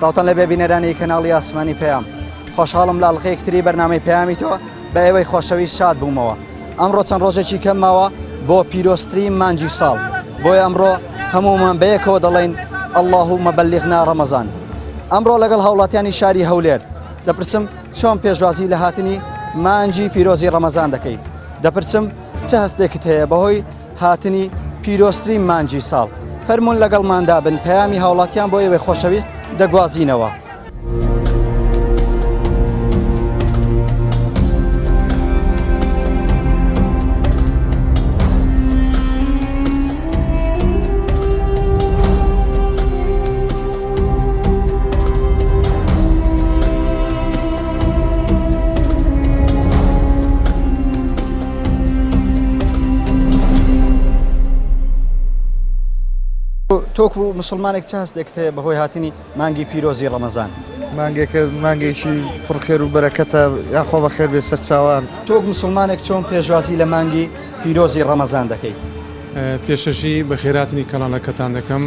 سڵاوتان لەبێ بینەرانی کەناڵی ئاسمانی پەیام خۆشحاڵم لە ئەڵلقەیەکی تری بەرنامەی پەیامی تۆ بە ئێوەی خۆشەویست شاد بوومەوە ئەمڕۆ چەند ڕۆژێکی کەم ماوە بۆ پیرۆزترین مانگی ساڵ بۆیە ئەمڕۆ هەموومان بەیەکەوە دەڵێین اللهم بلغنا رمضان ئەمڕۆ لەگەڵ هاوڵاتیانی شاری هەولێر دەپرسم چۆن پێشوازی لە هاتنی مانگی پیرۆزی ڕەمەزان دەکەی دەپرسم چ هەستێکت هەیە بەهۆی هاتنی پیرۆزترین مانگی ساڵ فەرمونون لەگەڵماندا بن پەیامی هاوڵاتیان بۆ ئێوەی خۆشەویست دەگوازینەوە. تۆکو مسلمانێک چ هەستێکت هەیە بەهۆی هاتنی مانگی پیرۆزی ڕەمەزان؟ مانگێکە مانگێکی پڕ خێر و بەرەکەتە یاخوا بەخێر بێ سەرچاوان. تۆ وەک موسڵمانێک چۆن پێشوازی لە مانگی پیرۆزی ڕەمەزان دەکەیت؟ پێشەکی بەخێراتنی کەناڵەکەتان دەکەم.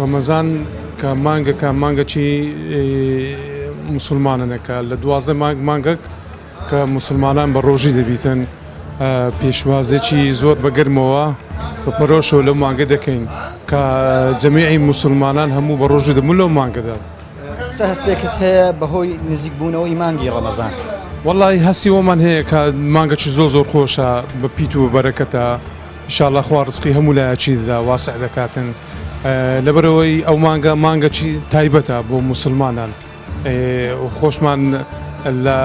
ڕەمەزان کە مانگەکە مانگەکی موسڵمانەنە کە لە 12 مانگ مانگەک کە موسڵمانان بە ڕۆژی دەبیتن پێشوازێکی زۆر بە گەرمەوە بە پەرۆشەوە لەو مانگە دەکەین کە جەمیعی موسڵمانان هەموو بە ڕۆژی دەبوون لەو مانگەدا. چ هەستێکت هەیە بەهۆی نزیکبوونەوەی مانگی ڕەمەزان؟ وەڵی هەستی وەمان هەیە کە مانگەکی زۆر زۆر خۆشە بە پیت و بەرەکەتە ئیشاڵا خوا ڕزقی هەموو لایەکی دەدا واسع دەکاتن لەبەرئەوەی ئەو مانگە مانگەکی تایبەتە بۆ موسڵمانان. خۆشمان لە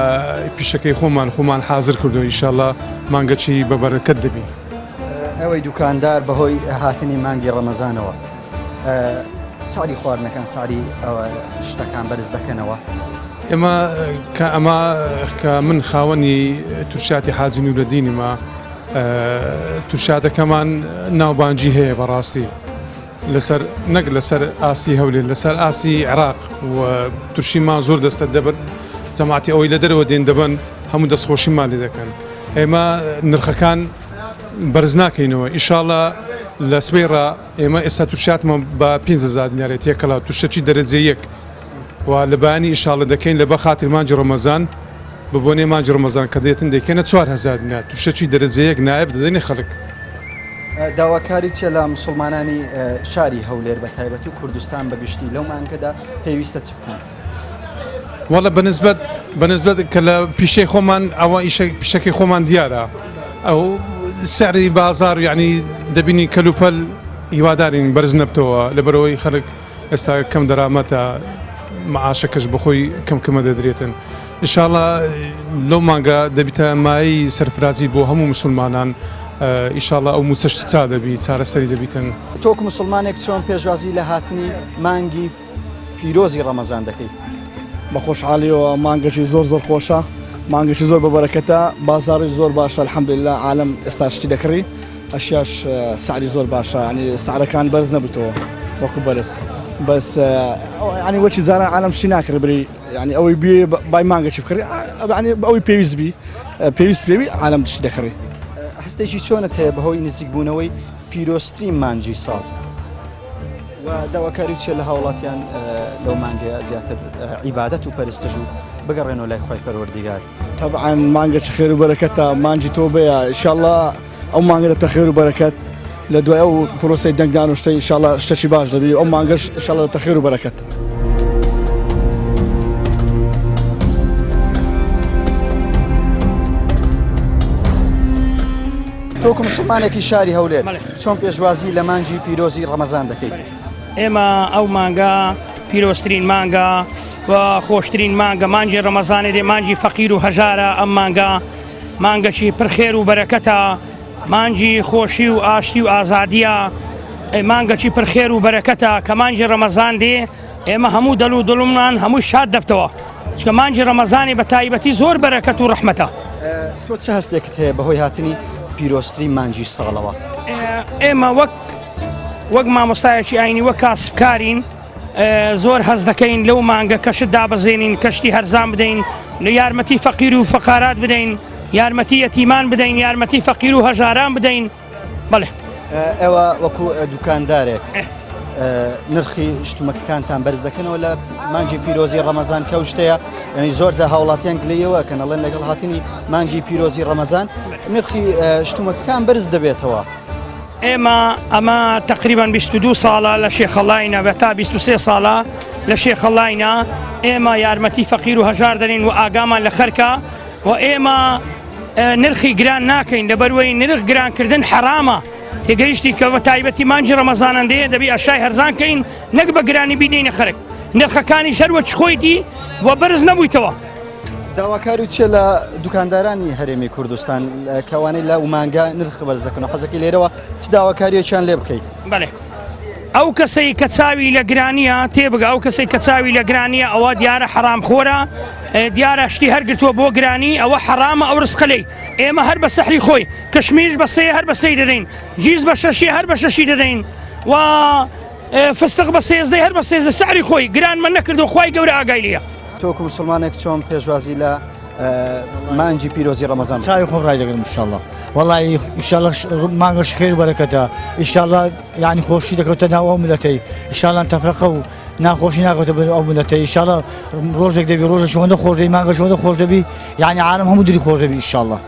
پیشەکەی خۆمان خۆمان حازر کردو ئیشاءاللە مانگەچی بە بەرەکەت دەبی. ئەوەی دوکاندار بەهۆی هاتنی مانگی ڕەمەزانەوە سعری خواردنەکان سعری شتەکان بەرز دەکەنەوە. ئێمە کە ئەمە کە من خاوەنی تورشاتی حاجی نورەدینمە تورشاتەکەمان ناوبانگی هەیە بەڕاستی. لەسەر نەک لەسەر ئاستی هەولێر لەسەر ئاستی عێراق و ترشیمان زۆر دەستە دەبن جەماعەتی ئەوەی لە دەرەوە دێن دەبن هەموو دەستخۆشیمان لێ دەکەن ئێمە نرخەکان بەرز ناکەینەوە ئیشاڵە لە سبەی ڕا ئێمە ئێستا تورشاتمان بە 5هزار دینارێ تێکەڵا ترشەکی دەرەجە یەک و لە بەیانی ئیشاڵە دەکەین لە بە خاتر مانگی ڕەمەزان بە بۆنەی مانگی ڕەمەزان کە دێتن دەیکەنە 4هزار دینار ترشەکی دەرەجە یەک نایب دەدەینە خەڵک. داواکاری چیە لە مسوڵمانانی شاری هەولێر بە تایبەتی و کوردستان بە گشتی لەو مانگەدا پێویستە چ بکەن؟ وەڵا بەنسبەت بەنسبەت کە لە پیشەی خۆمان ئەوە ئیشە پیشەکەی خۆمان دیارە ئەو سعری بازار یعنی دەبینی کەلوپەل هیوادارین بەرز نەبتەوە لەبەرەوەی خەڵک ئێستا کەم دەرامەتە معاشەکەش بەخۆی کەم کەمە دەدرێتن ئیشاڵا لەو مانگە دەبیتە مایەی سەرفرازی بۆ هەموو مسلمانان ئیشاڵا ئەو موچەش چا دەبی چارەسەری دەبیتن. تۆ وەک موسڵمانێک چۆن پێشوازی لە هاتنی مانگی پیرۆزی ڕەمەزان دەکەی؟ بە خۆشحاڵیەوە مانگەکی زۆر زۆر خۆشە مانگەکی زۆر بە بەرەکەتە بازاڕیش زۆر باشە الحمدللە عالەم ئێستا شتی دەکڕی ئەشیاش سعری زۆر باشە ینی سعرەکان بەرز نەبتەوە وەکو بەرز بەس ینی وەکی جاران عالەم شتی ناکڕی بری ینی ئەوەی بێ بای مانگەکی بکڕی ینی ئەوەی پێویست بی پێویست پێوی عالەم شتی دەکڕی. هەستێکی چۆنت هەیە بەهۆی نزیکبوونەوەی پیرۆزترین مانگی ساڵ و داواکاری چیە لە هاوڵاتیان لەو مانگەیە زیاتر عیبادەت و پەرستش و بگەڕێنەوە لای خوای پەروەردیگار؟ تەبعەن مانگەکی خێر و بەرەکەتە مانگی تۆبەیە ئیشاڵڵا ئەو مانگە دەبتە خێر و بەرەکەت لە دوای ئەو پرۆسەی دەنگدان و شتەی ئیشاڵڵا شتەکی باش دەبی ئەو مانگەش ئیشاڵڵا دەبتە خێر و بەرەکەت. تۆ وەکو مسوڵمانێکی شاری هەولێر چۆن پێشوازی لە مانگی پیرۆزی ڕەمەزان دەکەیت؟ ئێمە ئەو مانگە پیرۆزترین مانگە و خۆشترین مانگە مانگی ڕەمەزانێ دێ مانگی فەقیر و هەژارە ئەم مانگە مانگەکی پڕ خێر و بەرەکەتە مانگی خۆشی و ئاشتی و ئازادیە مانگەکی پڕ خێر و بەرەکەتە کە مانگی ڕەمەزان دێ ئێمە هەموو دەل و دڵممان هەموو شاد دەبتەوە چکە مانگی ڕەمەزانی بە تایبەتی زۆر بەرەکەت و ڕەحمەتە. تۆ چ هەستێکت هەیە بەهۆی هاتنی پیرۆزترین مانگی ساڵەوە؟ ئێمە وەک وەک مامۆستایەکی ئاینی وەک کاسبکارین زۆر هەز دەکەین لەو مانگە کەشت دابەزێنین کەشتی هەرزان بدەین لە یارمەتی فەقیر و فەقارات بدەین یارمەتی یەتیمان بدەین یارمەتی فەقیر و هەژاران بدەین بەڵێ. ئێوە وەکو دوکاندارێک. نرخی شتومەکەکانتان بەرز دەکەنەوە لە مانگی پیرۆزی ڕەمەزان کە شتەیە یعنی زۆر جا هاوڵاتیان گلەیەوە کە نەڵێن لەگەڵ هاتنی مانگی پیرۆزی ڕەمەزان نرخی شتومەکەکان بەرز دەبێتەوە. ئێمە ئەمە تقریبان 22 ساڵە لە شێخەڵینە بە تا 23 ساڵە لە شێخەڵینە ئێمە یارمەتی فەقیر و هەژار دەرین و ئاگامان لە خەرکە و ئێمە نرخی گران ناکەین لەبەروەی نرخ گرانکردن حرامە تێگەیشتی کە بە تایبەتی مانگی ڕەمەزانان دێ دەبی ئەشای هەرزان کەین نەک بە گرانی بینینە خەرک نرخەکانی هەر وەک خۆیتی و بەرز نەبوویتەوە. داواکاری چیە لە دوکاندارانی هەرێمی کوردستان کەوانەی لە مانگە نرخ بەرز دەکەن و حەزەکەی لێرەوە چ داواکاریەکیان لێ بکەیت؟ بەێ ئەو کەسەی کە چاوی لە گرانیە تێبگە ئەو کەسەی کە چاوی لە گرانیە ئەوە دیارە حەرام خۆرە دیارە شتی هەرگرتووە بۆ گرانی ئەوە حەرامە ئەو ڕسقلەی ئێمە هەر بە سەحری خۆی کشمیش بە سێ هەر بە سێی دەدەین جیز بە شەشی هەر بە شەشی دەدەین و فستق بە سێزدەی هەر بە سێزدە سعری خۆی گرانمان نەکردو خوای گەورە ئاگای لێیە. تۆ وەکو موسڵمانێک چۆن پێشوازی لە مانگی پیرۆزی ڕەمەزان چاوی خۆم ڕایدەگرم ان شاء الله وەڵی ان شاء الله مانگەش خێر بەرەکەتە ان شاء الله یعنی خۆشی دەکەوتە ناو ئەو ملەتەی ان شاء الله تەفرەقە و ناخۆشی ناکەوتە بن ئەو ملەتەی ان شاء الله ڕۆژێک دەبی ڕۆژێک شوەندە خۆش دەبی مانگەش شوەندە خۆش دەبی یعنی عالم هەموو دری خۆش دەبی ان شاء الله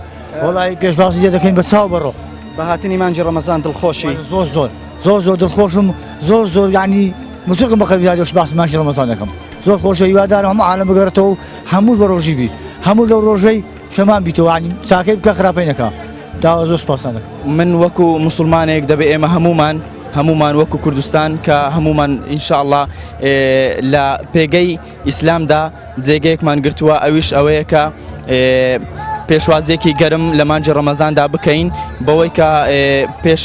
وەڵی پێشوازی لێ دەکەین بە چاو بەڕۆ بە هاتنی مانگی ڕەمەزان دڵخۆشی؟ زۆر زۆر زۆر زۆر دڵخۆشم زۆر زۆر یعنی مسرقم بە قەلبی دادۆش باس مانگی ڕەمەزان دەکەم زۆر خۆشە هیوادارم هەموو عالم بگەڕێتەوە و هەموو بە ڕۆژی بی هەموو لەو ڕۆژەی شەمان بیتەوە یعنی چاکەی بکە خراپەی نەکا داوا زۆر سپاسان دەکەم. من وەکو موسڵمانێک دەبێ ئێمە هەموومان هەموومان وەکو کوردستان کە هەموومان ان شاء اللە لە پێگەی ئیسلامدا جێگەیەکمان گرتووە ئەویش ئەوەیە کە پێشوازیەکی گەرم لە مانگی ڕەمەزاندا بکەین بەوەی کە پێش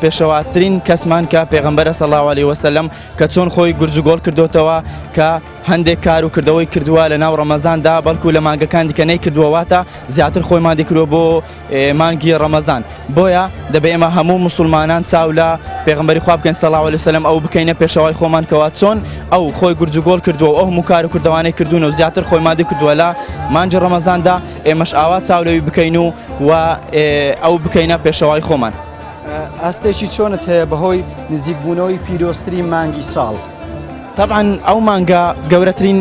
پێشەواترین کەسمان کە پێغەمبەرە صلی الله علیه وسلم کە چۆن خۆی گورجوگۆڵ کردوتەوە کە هەندێک کار و کردەوەی کردووە لە ناو ڕەمەزاندا بەڵکو لە مانگەکان دیکە نەیکردووە واتە زیاتر خۆی مادی کردووە بۆ مانگی ڕەمەزان بۆیە دەبێ ئێمە هەموو موسڵمانان چاو لە پێغەمبەری خوا بکەین صلی الله علیه وسلم ئەو بکەینە پێشەوای خۆمان کەوا چۆن ئەو خۆی گورج و گۆڵ کردووە و ئەو هەموو کار و کردەوانەی کردوونە و زیاتر خۆی مادی کردووە لە مانگی ڕەمەزاندا ئێمەش ئاوا چاو لەوی بکەین و و ئەو بکەینە پێشەوای خۆمان. ئاستێکی چۆنت هەیە بەهۆی نزیکبوونەوەی پیرۆزترین مانگی ساڵ؟ تەبعەن ئەو مانگە گەورەترین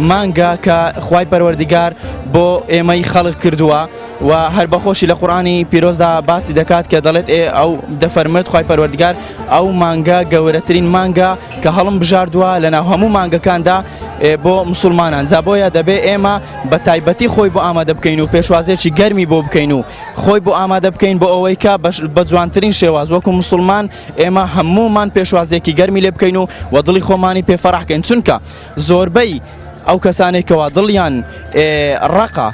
مانگە کە خوای پەروەردگار بۆ ئێمەی خەڵق کردووە و هەر بەخۆشی لە قورئانی پیرۆزدا باسی دەکات کە دەڵێت ئێ ئەو دەفەرموێت خوای پەروەردگار ئەو مانگە گەورەترین مانگە کە هەڵم بژاردووە لە ناو هەموو مانگەکاندا بۆ مسلمانان جا بۆیە دەبێ ئێمە بە تایبەتی خۆی بۆ ئامادە بکەین و پێشوازێکی گەرمی بۆ بکەین و خۆی بۆ ئامادە بکەین بۆ ئەوەی کە بە جوانترین شێواز وەکو مسلمان ئێمە هەموومان پێشوازێکی گەرمی لێ بکەین و وە دڵی خۆمانی پێ فەرح کەین چونکە زۆربەی ئەو کەسانەی کەوا دڵیان ڕەقە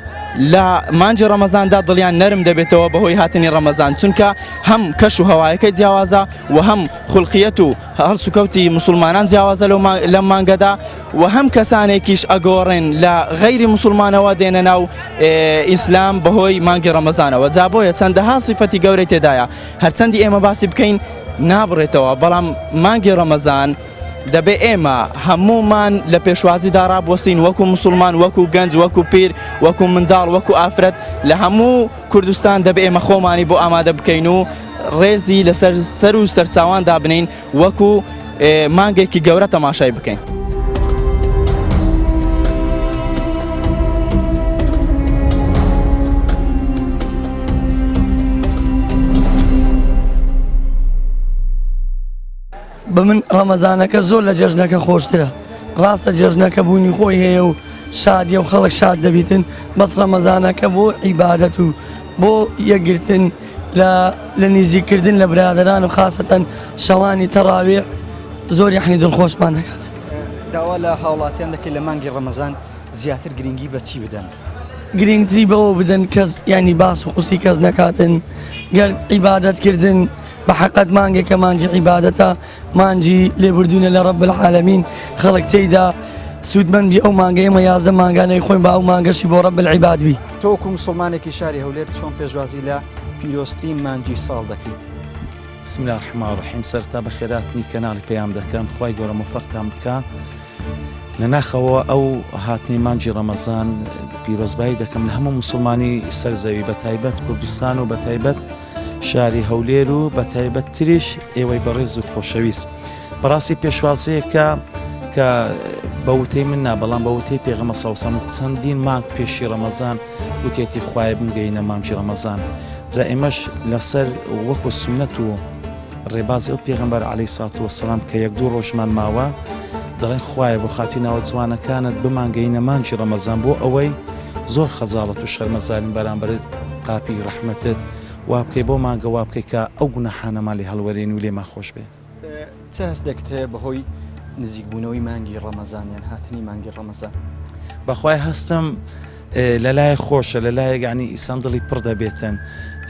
لە مانجی ڕەمەزاندا دڵیان نەرم دەبێتەوە بەهۆی هاتنی ڕەمەزان چونکە هەم کەش و هەوایەکەی جیاوازە و هەم خولقیەت و هەڵسوکەوتی مسلمانان جیاوازە لەم مانگەدا و هەم کەسانێکیش ئەگۆڕێن لە غەیری مسلمانەوە دێنە ناو ئیسلام بەهۆی مانگی ڕەمەزانەوە جا بۆیە چەندەها سیفەتی گەورەی تێدایە هەرچەندی ئێمە باسی بکەین نابڕێتەوە بەڵام مانگی ڕەمەزان دەبێ ئێمە هەموومان لە پێشوازیدا ڕابوەستین وەکو مسلمان وەکو گەنج وەکو پیر وەکو منداڵ وەکو ئافرەت لە هەموو کوردستان دەبێ ئێمە خۆمانی بۆ ئامادە بکەین و ڕێزی لەسەر سەر و سەرچاوان دابنین وەکو مانگێکی گەورە تەماشای بکەین. بە من ڕەمەزانەکە زۆر لە جەژنەکە خۆشترە ڕاستە جەژنەکە بوونی خۆی هەیە و شادیە و خەڵک شاد دەبیتن بەس ڕەمەزانەکە بۆ عیبادەت و بۆ یەکگرتن لە لە نزیککردن لە برادەران و خاسەتەن شەوانی تەڕاویح زۆر یەعنی دڵخۆشمان دەکات. داوا لە هاوڵاتیان دەکەی لە مانگی ڕەمەزان زیاتر گرنگی بە چی بدەن؟ گرنگتری بەوە بدەن کەس یانی باس و قوسی کەس نەکاتن گەر عیبادەت کردن بە حەقەت مانگێکە مانگی عیبادەتە مانگی لێبوردوونە لە رب العالمین خەڵک تێیدا سوودمەند بی ئەو مانگە ئێمە 11 مانگانەی خۆین با ئەو مانگەشی بۆ رب العباد بی. تۆ وەکو موسڵمانێکی شاری هەولێر چۆن پێشوازی لە پیرۆزترین مانگی ساڵ دەکەیت؟ بسم اللە الرحمن الرحیم سەرەتا بەخێرهاتنی کەناڵی پەیام دەکەم خوای گەورە مۆفەقتان بکا لە ناخەوە ئەو هاتنی مانگی ڕەمەزان پیرۆزبایی دەکەم لە هەموو مسلمانی سەر زەوی بە تایبەت کوردستان و بە تایبەت شاری هەولێر و بە تایبەتتریش ئێوەی بەڕێز و خۆشەویست. بەڕاستی پێشوازەیەکە کە بە وتەی من نا بەڵام بە وتەی پێغەمبەر سەوسەم چەندین مانگ پێشی ڕەمەزان وتێتی خوایە بمگەینە مانگی ڕەمەزان جا ئێمەش لەسەر وەکو سونەت و ڕێبازی ئەو پێغەمبەر عەلەیهی سڵات وەسەلام کە یەک دوو ڕۆژمان ماوە دەڵێن خوایە بۆ خاتی ناوە جوانەکانت بمانگەینە مانگی ڕەمەزان بۆ ئەوەی زۆر خەجاڵەت و شەرمەزارین بەرامبەر قاپی ڕەحمەتت وا بکەی بۆ مانگە وا بکەی کە ئەو گوناحانەمان لێ هەڵوەرێنی و لێمان خۆش بێ. چ هەستێکت هەیە بەهۆی نزیکبوونەوەی مانگی ڕەمەزان یان هاتنی مانگی ڕەمەزان؟ بەخوای هەستم لەلایەک خۆشە لەلایەک یعنی ئیسان دڵی پڕ دەبێتن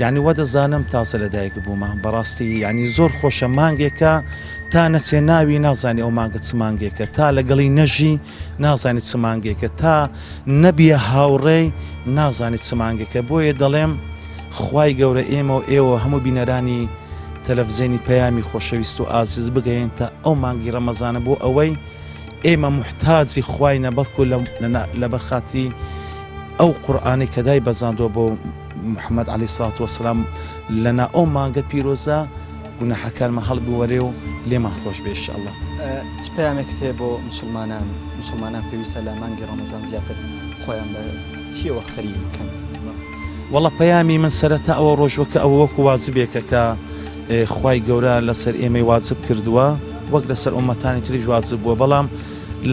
یعنی وە دەزانم تازە لەدایک بوومە بەڕاستی یعنی زۆر خۆشە مانگێکە تا نەچێ ناوی نازانی ئەو مانگە چ مانگێکە تا لەگەڵی نەژی نازانی چ مانگێکە تا نەبیە هاوڕێی نازانی چ مانگێکە بۆیە دەڵێم خوای گەورە ئێمە و ئێوە هەموو بینەرانی تەلەفزێنی پەیامی خۆشەویست و ئازیز بگەیەنتە ئەو مانگی ڕەمەزانە بۆ ئەوەی ئێمە موحتاجی خواینە بەڵکو لەبەر خاتری ئەو قورئانەی کە دای بەزاندووە بۆ محەممەد عەلەیهی سڵات وەسەلام لەنا ئەو مانگە پیرۆزە گوناحەکانمان هەڵبوەرێ و لێمان خۆش بێ ئینشاءاللە. چ پەیامێکت هەیە بۆ مسوڵمانان؟ مسوڵمانان پێویستە لە مانگی ڕەمەزان زیاتر خۆیان بە چیەوە خەریک بکەن؟ وەڵا پەیامی من سەرەتا ئەوە ڕۆژوەکە ئەوە وەکو واجبێکە کە خوای گەورە لەسەر ئێمەی واجب کردووە وەک لەسەر ئومەتانی تریش واجب بووە بەڵام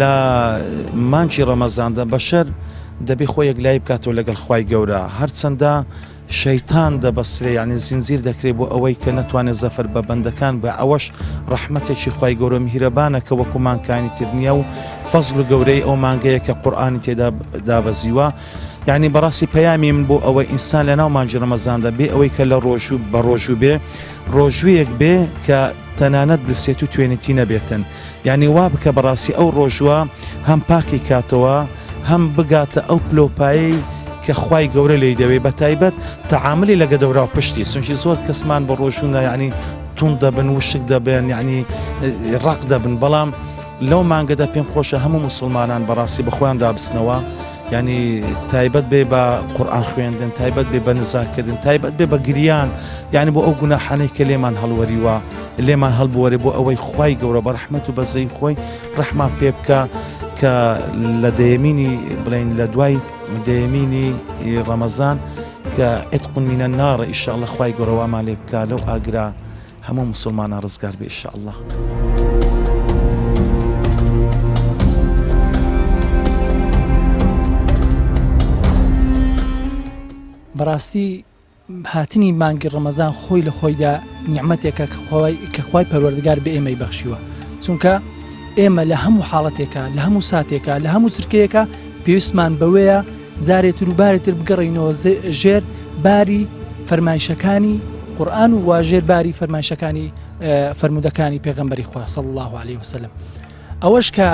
لە مانگی ڕەمەزاندا بەشەر دەبێ خۆی یەکلایی بکاتەوە لەگەڵ خوای گەورە هەرچەندە شەیتان دەبەسترێ یعنی زنجیر دەکرێت بۆ ئەوەی کە نەتوانێت زەفەر بە بەندەکان بە ئەوەش ڕەحمەتێکی خوای گەورە میهرەبانە کە وەکو مانگەکانی تر نییە و فەزل و گەورەی ئەو مانگەیە کە قورئانی تێدا دابەزیوە یعنی بەڕاستی پەیامی من بۆ ئەوە ئینسان لە ناو مانگی ڕەمەزاندا بێ ئەوەی کە لە ڕۆژوو بە ڕۆژوو بێ ڕۆژوویەک بێ کە تەنانەت برسێت و توێنێتی نەبێتن یعنی وا بکە بەڕاستی ئەو ڕۆژوە هەم پاکی کاتەوە هەم بگاتە ئەو پلۆپایەی کە خوای گەورە لێی دەوێ بە تایبەت تەعاملی لەگە دەورا و پشتی سنجی زۆر کەسمان بە ڕۆژوونە یعنی توند دەبن وشک دەبن یعنی ڕق دەبن بەڵام لەو مانگەدا پێم خۆشە هەموو مسلمانان بەڕاستی بە خۆیان دابستنەوە یعنی تایبەت بێ بە قورآن خوێندن تایبەت بێ بە نزاکردن تایبەت بێ بە گریان یعنی بۆ ئەو گوناحانەی کە لێمان هەڵوەریوە لێمان هەڵبوەرێ بۆ ئەوەی خوای گەورە بە ڕەحمەت و بەزەی خۆی ڕەحمان پێ بکە کە لە دەیەمینی بڵین لە دوای دەیەمینی ڕەمەزان کە عتق من النار ئیشاءاللە خوای گەورە وامان لێ بکا لەو ئاگرە هەموو مسلمانان ڕزگار بێ ئیشاءاللە. بەڕاستی هاتنی مانگی ڕەمەزان خۆی لە خۆیدا نیعمەتێکە کە خوای پەروەردگار بە ئێمەی بەخشیوە چونکە ئێمە لە هەموو حاڵەتێکە لە هەموو ساتێکە لە هەموو چرکەیەکە پێویستمان بەوەیە جارێتر و بارێتر بگەڕینەوە ژێر باری فەرمایشەکانی قورآن و واژێر باری فەرمایشەکانی فەرمودەکانی پێغەمبەری خوا صلی الله عليه وسلم ئەوەش کە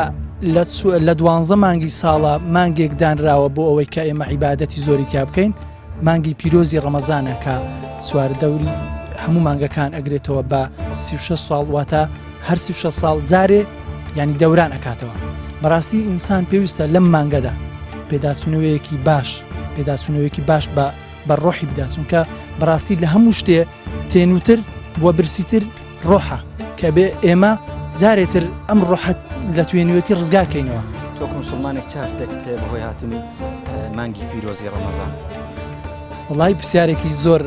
لە دوانزە مانگی ساڵە مانگێک دانراوە بۆ ئەوەی کە ئێمە عیبادەتی زۆری تیا بکەین مانگی پیرۆزی ڕەمەزانە کە چواردەوری هەموو مانگەکان ئەگرێتەوە بە 36 ساڵ واتە هەر 36 ساڵ جارێ ینی دەوران ئەکاتەوە بەڕاستی ئینسان پێویستە لەم مانگەدا پێداچوونەوەیەکی باش پێداچوونەوەیەکی باش بە بە ڕۆحی بدا چونکە بەڕاستی لە هەموو شتێ تێنووتر و برسیتر ڕۆحە کە بێ ئێمە جارێ تر ئەم ڕۆحە لە توێنوێتی ڕزگار کەینەوە. تۆ وەک موسڵمانێک چ هەستێکت هەیە بەهۆی هاتنی مانگی پیرۆزی ڕەمەزان؟ وەڵای پرسیارێکی زۆر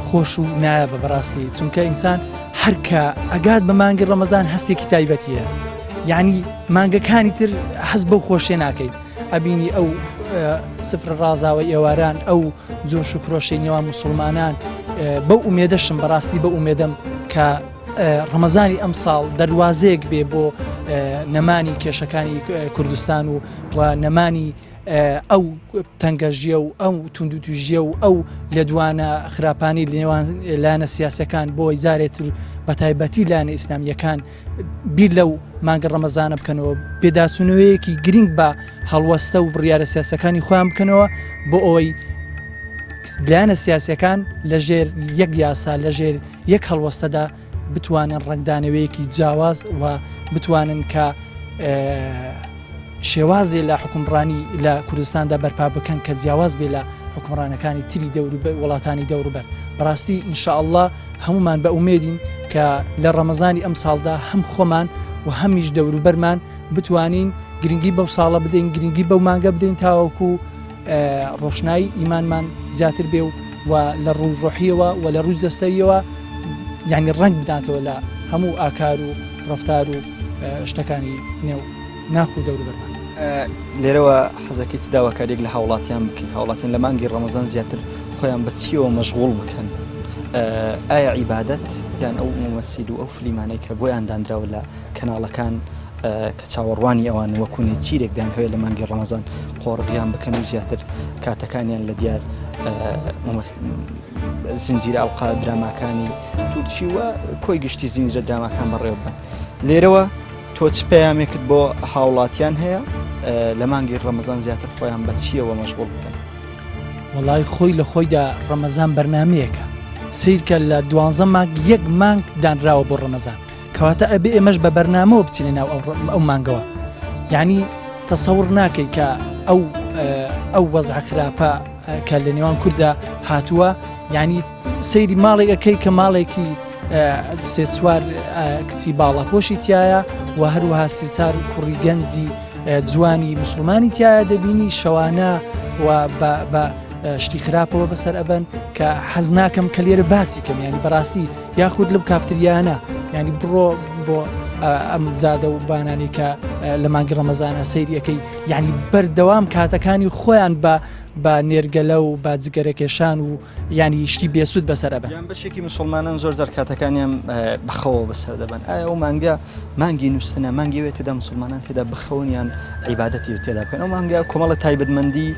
خۆش و نایابە بەڕاستی چونکە ئینسان هەرکە ئەگات بە مانگی ڕەمەزان هەستێکی تایبەتیە یعنی مانگەکانی تر حەز بەو خۆشیە ناکەیت ئەبینی ئەو سفرە ڕازاوەی ئێواران ئەو جۆش و خرۆشەی نێوان موسڵمانان بەو ئومێدەشم بەڕاستی بە ئومێدەم کە ڕەمەزانی ئەم ساڵ دەروازەیەک بێ بۆ نەمانی کێشەکانی کوردستان و و نەمانی ئەو تەنگەژیە و ئەو توندوتیژیە و ئەو لێدوانە خراپانی لە نێوان لایەنە سیاسەکان بۆی جارێتر بە تایبەتی لایەنە ئیسلامیەکان بیر لەو مانگە ڕەمەزانە بکەنەوە، پێداچوونەوەیەکی گرنگ بە هەڵوەستە و بڕیارە سیاسەکانی خۆیان بکەنەوە بۆ ئەوەی لایەنە سیاسەکان لەژێر یەک یاسا لەژێر یەک هەڵوەستەدا بتوانن ڕەنگدانەوەیەکی جیاواز و بتوانن کە. شێوازێ لە حکومڕانی لە کوردستاندا بەرپا بکەن کە جیاواز بێ لە حکومڕانەکانی تری دەوروبەر وڵاتانی دەوروبەر بەڕاستی ئینشاءاللە هەمومان بە ئومێدین کە لە ڕەمەزانی ئەم ساڵدا هەم خۆمان و هەمیش دەوروبەرمان بتوانین گرنگی بەو ساڵە بدەین گرنگی بەو مانگە بدەین تاوەکو ڕۆشنایی ئیمانمان زیاتر بێ و و لە ڕووی ڕۆحیەوە و لە ڕووی جەستەیەوە یعنی ڕەنگ بداتەوە لە هەموو ئاکار و ڕفتار و شتەکانی نێو ناخ و دەوروبەرمان. لێرەوە حەزەکەی چ داواکاریەک لە هاوڵاتیان بکەی هاوڵاتیان لە مانگی ڕەمەزان زیاتر خۆیان بە چیەوە مەشغوڵ بکەن ئایا عیبادەت یان ئەو مومەسیل و ئەو فلیمانەی کە بۆیان دانراوە لە کەناڵەکان کە چاوەڕوانی ئەوان وەکو نێچیرێک دان هەیە لە مانگی ڕەمەزان قۆڕغیان بکەن و زیاتر کاتەکانیان لە دیار زنجیرە ئەڵقا دراماکانی تورکی و کۆی گشتی زنجیرە دراماکان بەڕێوە بن لێرەوە تۆ چ پەیامێکت بۆ هاوڵاتیان هەیە لە مانگی ڕەمەزان زیاتر خۆیان بە چیەوە مەشغوڵ بکەن؟ وەڵای خۆی لە خۆیدا ڕەمەزان بەرنمەیەکە سیرکە لە دوانزە مانگ یەک مانگ دانراوە بۆ ڕەمەزان کەواتە ئەبێ ئێمەش بە بەرنامەوە بچینە ناو ئەو مانگەوە یعنی تەسەور ناکەی کە ئەو ئەو وەزع خراپە کە لە نێوان کووردا هاتووە یعنی سەیری ماڵێک ئەەکەی کە ماڵێکی سێ چوار کچی باڵاپۆشی تایە و هەروەها سێچار کوڕی گەنجی جوانی مسلمانی تایە دەبینی شەوانە و بە شتی خراپەوە بەسەر ئەبن کە حەز ناکەم کە لێرە باسی کەم ینی بەڕاستی یاخود لەم کافتریانە ینی بڕۆ بۆ ئەم جادە و بانانی کە لە مانگی ڕەمەزانە سەیریەکەی یعنی بەردەوام کاتەکانی خۆیان بە بە نێرگەلە و بە جگەرەکێشان و یانی شتی بێسوود بەسەر ئەبەن. یان بەشێکی مسوڵمانان زۆر جار کاتەکانیان بە خەوەوە بەسەر دەبەن ئایا ئەو مانگە مانگی نووستنە مانگی وێ تێدا مسوڵمانان تێدا بخەون یان عیبادەتی تێدا بکەن ئەو مانگە کۆمەڵە تایبەتمەندی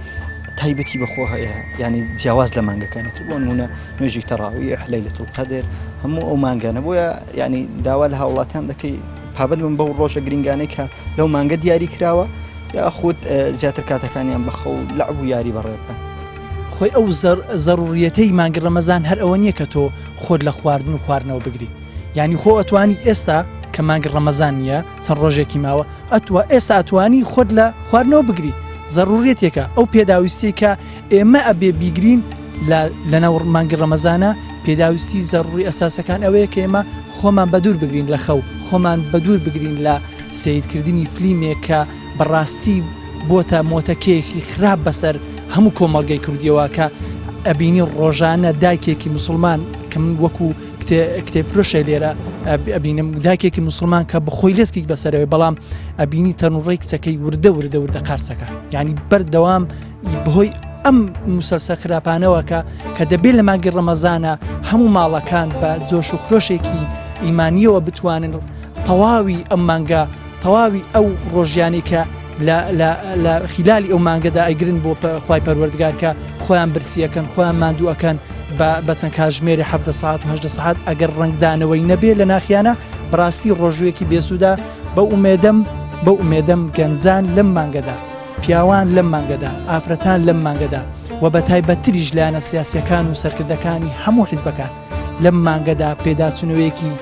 تایبەتی بەخۆ هەیە ینی جیاواز لە مانگەکانی تر بۆ نمونە نوێژی تەڕاویح لەیلەتول قەدر هەموو ئەو مانگانە بۆیە ینی داوا لە هاوڵاتیان دەکەی پابەند بن بەو ڕۆژە گرنگانەی کە لەو مانگە دیاری کراوە یاخود زیاتر کاتەکانیان بە خەو لەعب و یاری بەڕێ بکەن. خۆی ئەو زەڕوریەتەی مانگی ڕەمەزان هەر ئەوە نییە کە تۆ خۆت لە خواردن و خواردنەوە بگریت یعنی خۆ ئەتوانی ئێستا کە مانگی ڕەمەزان نییە چەند ڕۆژێکی ماوە ئەتوە ئێستا ئەتوانی خۆت لە خواردنەوە بگری زەڕوریەتێکە ئەو پێداویستی کە ئێمە ئەبێ بیگرین لە ناو مانگی ڕەمەزانە پێداویستی زەڕوری ئەساسەکان ئەوەیە کە ئێمە خۆمان بەدوور بگرین لە خەو خۆمان بەدوور بگرین لە سیرکردنی فلیمێک کە بەڕاستی بۆتە مۆتەکەیەکی خراپ بەسەر هەموو کۆمەڵگەی کوردیەوە کە ئەبینی ڕۆژانە دایکێکی مسلمان کە من وەکو کتێب فرۆشێ لێرە ئەبینم دایکێکی مسلمان کە بەخۆی لێسکێک بەسەرەوەی بەڵام ئەبینی تەنوڕی کچەکەی وردە وردە وردە قارچەکە یعنی بەردەوام بەهۆی ئەم مسەلسە خراپانەوە کە کە دەبێت لە مانگی ڕەمەزانە هەموو ماڵەکان بە جۆش و خرۆشێکی ئیمانیەوە بتوانن تەواوی ئەم مانگە تەواوی ئەو ڕۆژیانی کە لە خیلالی ئەو مانگەدا ئەیگرن بۆ خوای پەروەردگار کە خۆیان برسیەکەن خۆیان ماندوو ئەکەن بە چەند کاژمێری حەفتە ساعت و هەشدە ساعت ئەگەر ڕەنگدانەوەی نەبێ لە ناخیانە بەڕاستی ڕۆژوویەکی بێسوودە بەو ئومێدەم بەو ئومێدەم گەنجان لەم مانگەدا پیاوان لەم مانگەدا ئافرەتان لەم مانگەدا و بە تایبەتتریش لایەنە سیاسیەکان و سەرکردەکانی هەموو حیزبەکان لەم مانگەدا پێداچونەوەیەکی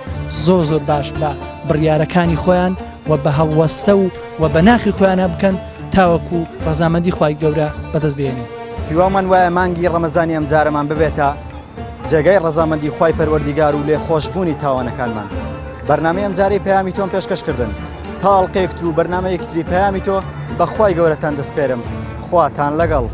زۆر زۆر باش بە بڕیارەکانی خۆیان و بە هەڵوەستە و و بە ناخی خۆیانە بکەن تاوەکو ڕەزامەندی خوای گەورە بەدەست بهێنین. هیوامان وایە مانگی ڕەمەزانی ئەمجارەمان ببێتە جێگای ڕەزامەندی خوای پەروەردیگار و لێخۆشبوونی تاوانەکانمان. بەرنامەی ئەمجارەی پەیامی تۆم پێشکەش کردن. تا ئەڵقەیەک تر و بەرنامەیەکی تری پەیامی تۆ بە خوای گەورەتان دەسپێرم. خواتان لەگەڵ.